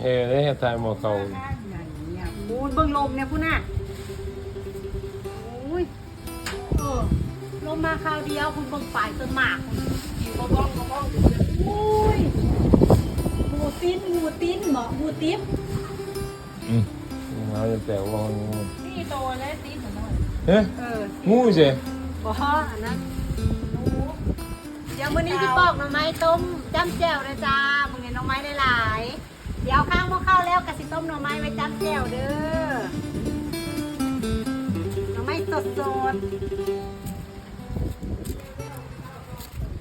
ເອີ ໄດ້ເຮັດຖ່າຍໝໍ້ເຂົ້າ. ໂອ້ຍ ເບິ່ງລົມແດ່ພຸ້ນນະ. ໂອ້ຍ ເອີ ລົມມາຄາວດຽວ ພຸ້ນເບິ່ງປາຍຕົ້ນໝາກພຸ້ນ. ໂອ້ຍ ໝູຕິນ ໝູຕິນເບາະ ໝູຕິບ. ອືມ ເອົາແຕ່ວ່າ ສີ່ໂຕແລ້ວຕິບໜ້ອຍ. ເອີ ງູເສ. ບໍ່ ອັນນັ້ນ ໝູ. ດຽວມື້ນີ້ຊິປອກໜໍ່ໄມ້ຕົ້ມຈ້ຳແຈ່ວເດີຈ້າ. ມື້ນີ້ໜໍ່ໄມ້ຫຼາຍໆ. ດຽວຂ້າງໝໍ້ເຂົ້າແລ້ວກະຊິຕົ້ມໜໍ່ໄມ້ໄວ້ຈ້ຳແຈ່ວເດີ. ໜໍ່ໄມ້ສົດໆ.